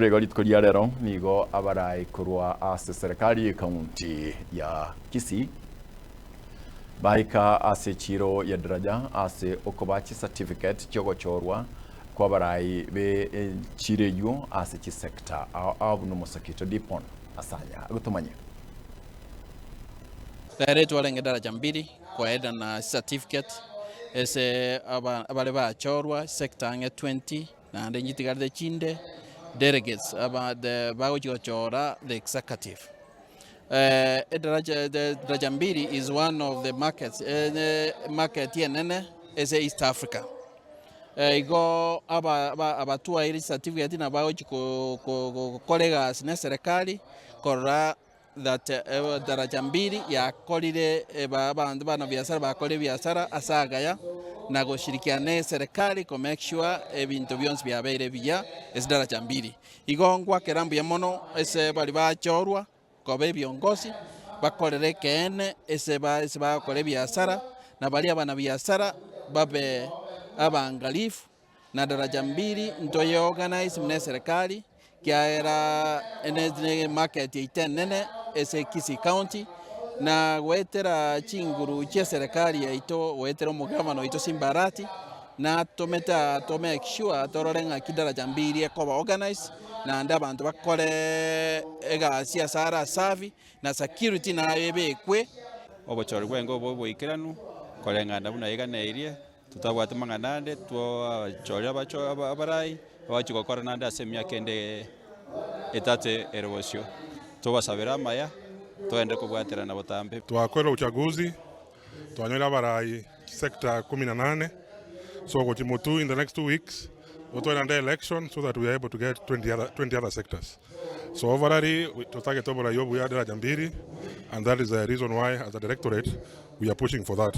Igo rituko ria rero nigo abarai korwa ase serikali y'ekaunti ya Kisii baika ase echiro ya Daraja ase okobaa chicertificate chiogochorwa kw'abarai be echiro eyio ase chisector ao ao buna omosakito Dipon Asanya agotomanyia. Rero twarenge Daraja Mbili koedana certificate ase abare bachorwa sector ang'e 20. Naende nchitigarete chinde delegates aba the bagochia gochora the executive. Edaraja the Daraja Mbili is one of the markets market enene ase East Africa. Igo aba aba abatwaire chicertificate nabo bagochia ko ko gokora egasi na eserekari korora that daraja mbili yakorire abanto bana biasara bakorire ebiasara ase agaya na goshirikiana ne eserekari ko make sure ebinto bionsi biabeire buya ase daraja mbili. Igo ngwakera mbuya mono ase baria bachorwa koba ebiongozi bakorere ekeene ase ase bagokora ebiasara na baria abanabiasara babe abangalifu na daraja mbili ntoye organize buna eserekari. Ekiagera ene market yaito enene ase Kisii County, na goetera chinguru chi'eserekari yaito goetera omogavana oito Simba Arati, natomete aa to make sure torore ng'aki daraja mbiri ekoba organized, naende abanto bakore egasi ase are asafi, na security nayo ebekwe. Obochori bwenge obo oboikeranu, koreng'ana buna eganeirie. Totabwati mang'ana ande, twachorire abarai abachia gokora naende ase emiaka ende etato ere bosio. Tobasabere amaya, togende kobwaterana botambe. Twakorire uchaguzi, twanyora abarai sector kumi na nane, so gochia motwe in the next 2 weeks totware naende election so that we are able to get 20 other, 20 other sectors. So overall totagete oborai obuya daraja mbili and that is the reason why as a directorate we are pushing for that.